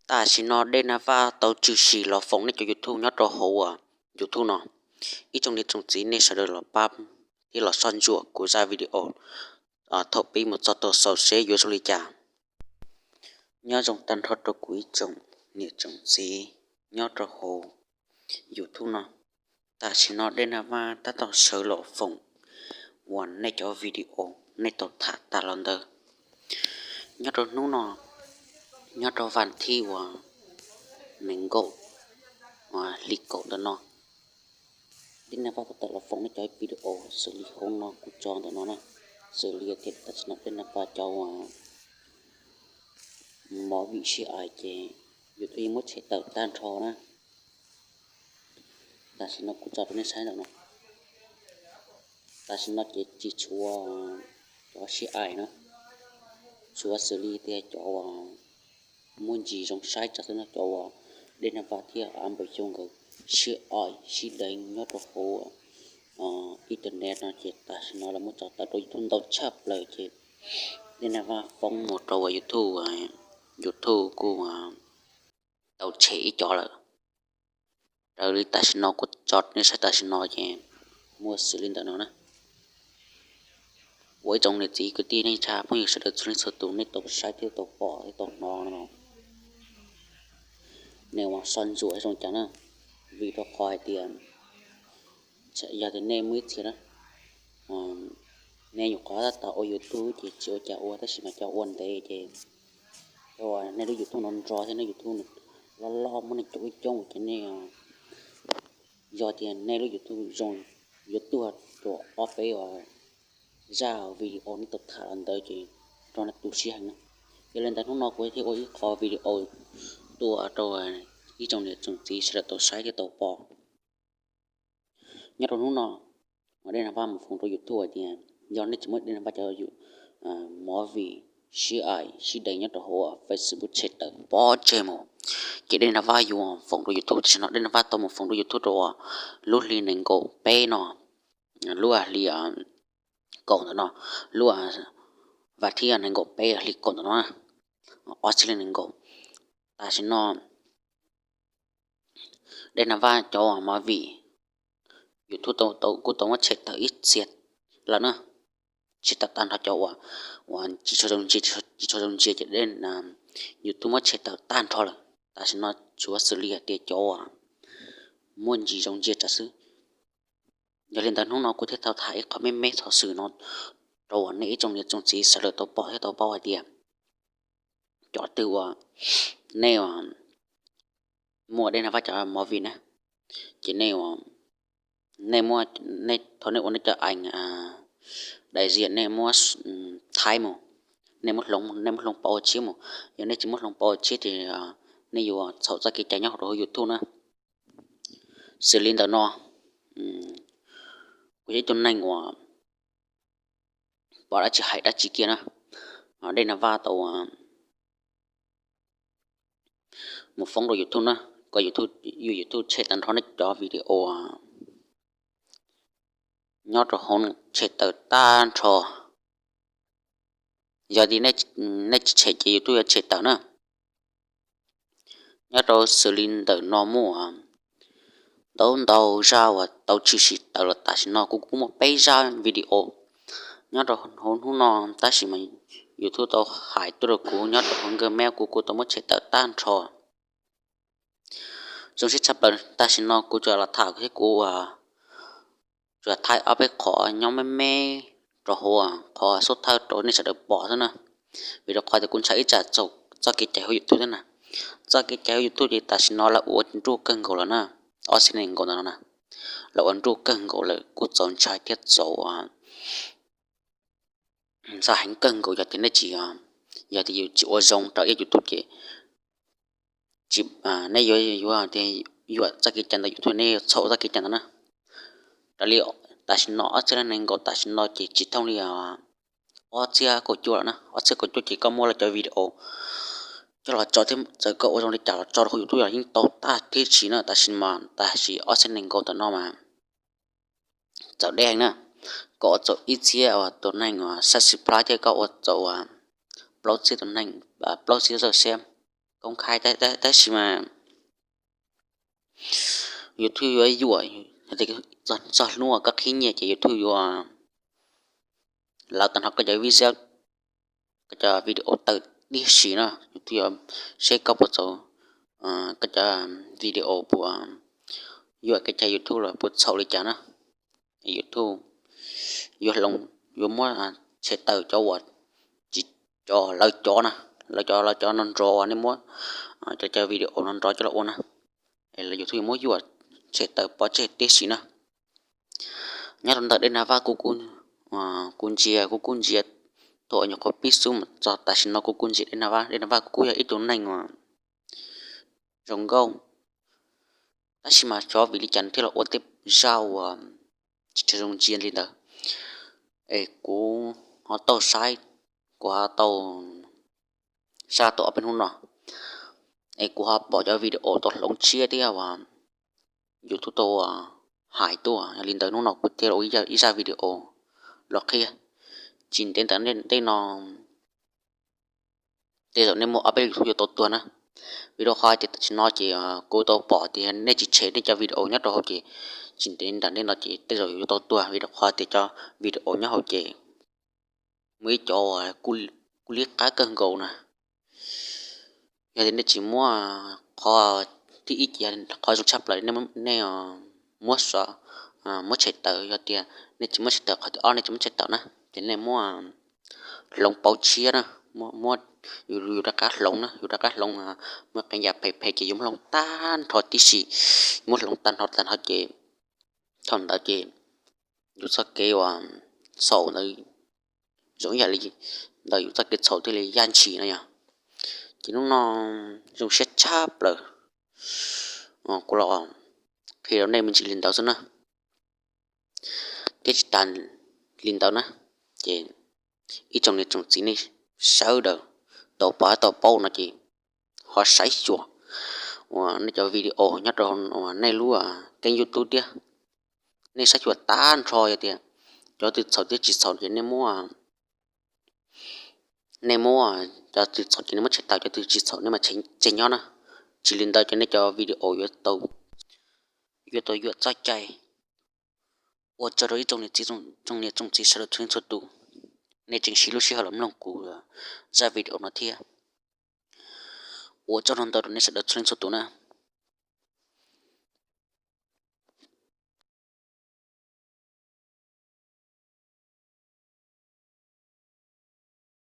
Tam sim no Dej Nag Vaj tau tshwm sim los foom nej cov YouTube nyob rau hauv YouTube no. Ib tsoom niam tsoom txiv nej sawv daws los pab thiab los soj ntsuam kuv zaj video thaum pib mus txog thaum xaus seb yuav zoo li cas. Nyob zoo tag nrho rau kuv ib tsoom niam tsoom txiv nyob rau hauv YouTube no. Tam sim no Dej Nag Vaj tab tom sawv los foom uas nej cov video nej tau tham tas los ntawd. Nyob rau hnub no, nyob rau vas thib uas nees nkaum hli kaum ntawm no, Dej Nag Vaj tau tawm los foom nej cov video xws li hauv no kuv tso ntawm no na, xws li tias tam sim no Dej Nag Vaj cov uas movie sib aim ces YouTube yeej muab tshem tawm tag nrho na. Tam sim no kuv tso rau nej saib ntawm no, tam sim no ces tsis tshuav cov sib aim na, tshuav xws li tias cov uas muaj ntsis zoo saib tsam xwb no, cov uas Dej Nag Vaj thiab Av Npaum Xyoo nkawd sib aim sib deev nyob rau hauv internet no ces tam sim no lawv muab tso tawm rau YouTube ntau tshaj plaws ces Dej Nag Vaj foob mus rau uas YouTube, YouTube kuj tau tshem ib co lawm. Raws li tam sim no kuv tso nej saib tam sim no ces muaj xws li ntawm no na. Ua ib tsoom niam txiv kwv tij neej tsa phooj ywg sawv daws txhua leej txhua tus nej tau saib thiab tau pom thiab tau hnov no, nej ua soj ntsuam zoo cas na, vim rau qhov hais tias yog tias nej muaj ib txhia na, nej nyuam qhuav tab tom ua YouTube ces tsis ua cas ua, tab sis mas cov ua ntev ces cov uas nej lub YouTube no nrog thiab nej YouTube loj loj muaj neeg caum coob coob ces nej, yog tias nej lub YouTube zoo yuav tuaj rau ob peb uas zaj video nej tau tham los ntawd ces nrog nej tu siab heev na. Yog li ntawd hnub no kuv thiaj ua ib qho video tuaj rau ib tsoom niam tsoom txiv sawv daws tau saib thiab tau pom. Nyob rau hnub no, uas Dej Nag Vaj mus foom rau YouTube hais tias yog nej tsis muab Dej Nag Vaj cov movie sib aim sib deev nyob rau hauv Facebook tshem tawm pov tseg mus, ces Dej Nag Vaj yuav foom rau YouTube. Tam sim no Dej Nag Vaj tau mus foom rau YouTube rau uas lub hli nees nkaum peb no, lub hli kaum ntawm no, lub vas thib nees nkaum peb hli kaum ntawm no, ob txhiab nees nkaum. Tam sim no Dej Nag Vaj cov uas movie YouTube kuj tau muab tshem tawm ib txhia lawm na, tshem tawm tag nrho cov uas, uas tsis tshua zoo ntsia, tsis tshua zoo ntsia ces YouTube muab tshem tawm tag nrho lawm. Tam sim no tshuav xws li hais tias cov uas muaj ntsis zoo ntsia tsam xwb. Yog li ntawd hnub no kuv thiaj tau tham ib qho me me xov xwm no rau uas nej ib tsoom niam tsoom txiv sawv daws tau pom thiab tau paub hais tias cov twg uas nej muaj Dej Nag Vaj cov movie na, ces nej, nej muab, nej thaum nej ua nej cov aim daim ziam nej muab thaib mus, nej muab hloov, nej muab hloov pauv tshiab mus. Yog nej tsis muab hloov pauv tshiab ces nej yuav txhaum txoj kev cai nyob hauv rau hauv YouTube na. Xws li ntawm no, kuv yog ib tug neeg uas pom dab tsi hais dab tsi kiag na, Dej Nag Vaj tau mus foob rau YouTube na, kom YouTube, yus YouTube tshem tag nrho nej cov video nyob rau hauv tshem tawm tag nrho. Yog tias nej tsis tshem ces YouTube yuav tshem tawm na. Nyob rau xws li ntawm no muaj ntau ntau zaj uas tau tshwm sim tawm los tam sim no kuv kuj muaj peb zaj video nyob rau hauv hnub no, tab sis mas YouTube tau hais tuaj rau kuv nyob rau hauv nkawj me kuv kuj tau muab tshem tawm tag nrho. Zoo siab tshaj plaws tam sim no kuv tsuas los tham thiab kuv tsuas thaij ob peb qhov nyob me me rau hauv qhov xub thawj rau nej sawv daws pom xwb na. Vim rau qhov tias kuv ntshai ib tsam txhaum txoj kev cai hauv YouTube thiab na. Txoj kev cai hauv YouTube ces tam sim no lawv ua nruj kawg nkaus lawm na, ob txhiab nees nkaum ntawm no na, lawv ua nruj kawg nkaus lawm kuj txaus ntshai thiab txaus ntshai heev kawg nkaus yog tias nej tsis, yog tias yus tsis ua zoo rau ib YouTube ces nej yuav, yuav tias yuam txoj kev cai ntawd YouTube nej yuav txhaum txoj kev cai ntawd na. Raws li tam sim no ob txhiab nees nkaum tam sim no ces tsis thooj li ob txhiab kaum cuaj lawm na. Ob txhiab kaum cuaj ces koj muab lawv cov video coj los tso thiab txawm koj ua zoo li cas los tso rau hauv YouTube los yeej tau tag thiab tsis na. Tam sim mas tam sim ob txhiab nees nkaum tam no mas txawm deb heev na, koj ua txaus ib txhiab tus neeg uas subscribe thiab koj ua txaus plaub txhiab tus neeg, plaub txhiab subscribe. koob khaib, tab sis mas YouTube yuav yuam, txog hnub uas koj qhib nyiaj ces YouTube yuav, lawv tau hnov koj cov video, koj cov video tawm tib si na, YouTube yuav saib koj puas txaus, koj cov video puas yuam kev cai YouTube los puas txhaum li cas na. YouTube yuav hloov, yuav muab tshem tawm cov uas tsis, cov lawv cov na, lawv cov, lawv cov no nrov uas nej muab cov, cov video no nrov coj los ua na, es lawv YouTube yuav muab yuam tshem tawm pov tseg tib si na. Nyob rau ntawm Dej Nag Vaj kuv, kuv ntsia, kuv kuj ntsia thaum nyuam qhuav pib xub mus txog tam sim no kuv kuj ntsia Dej Nag Vaj. Dej Nag Vaj kuj yog ib tug neeg uas zoo nkauj, tab sis mas xyov vim li cas nws thiaj los ua tej zaj uas tsis tshua zoo ntsia li ntawd. Es kuv ho tau saib, kuv ho tau saib tau ob peb hnub no, es kuv ho pom cov video tau hloov tshiab thiab uas YouTube tau hais tuaj. Yog li ntawd hnub no kuv thiaj los ua ib zaj video los qhia. Tsis ntev ntawm ntej no tej zaum nej muaj ob peb YouTube yuav tau tuag na. Vim rau qhov tias tam sim no ces kuv tau pom tias nej tsis tshem nej cov video nyob rau hauv ces tsis ntev ntawm ntej no ces tej zaum yuav tau tuag, vim rau qhov tias cov video nyob hauv ces muaj ib cov uas kuj liab qab kawg nkaus na. Yog tias nej tsis muab, qhov thib ib ces qhov zoo tshaj plaws nej muab xóa, muab tshem tawm. Yog tias nej tsis muab tshem tawm, qhov thib ob nej tsis muab tshem tawm na, ces nej muab hloov pauv tshiab na, muab, yus rov qab hloov na, yus rov qab hloov, muab qee yam phem phem ces yus muab hloov tag nrho tib si, muab hloov tag nrho tag nrho ces thaum ntawd ces yus txoj kev uas txhaum ntawd zoo ib yam li ntawm yus txoj kev txhaum thiaj li yaj ntshis no yog. Ces hnub no zoo siab tshaj plaws, kuv los qhia rau nej me ntsis li ntawd xwb na. Thiab tsis tas li ntawd na, ces ib tsoom niam tsoom txiv nej sawv daws tau pom tau paub no ces ho saib xyuas uas nej cov video nyob rau uas nej lub keeb YouTube thiab. Nej saib xyuas tag nrho yog tias cov twg txhaum thiab tsis txhaum ces nej muab, nej muab, cov twg txhaum ces nej muab tshem tawm, cov twg tsis txhaum nej mas tseg nyob na. Tsis li ntawd ces nej cov video yuav tau, yuav tau yuam txoj cai. Ua tsaug rau ib tsoom niam txiv, tsoom niam tsoom txiv sawv daws txhua leej txhua tus, nej tseem siv lub sij hawm los mloog kuv zaj video no thiab. Ua tsaug ntau rau nej sawv daws txhua leej txhua tus na.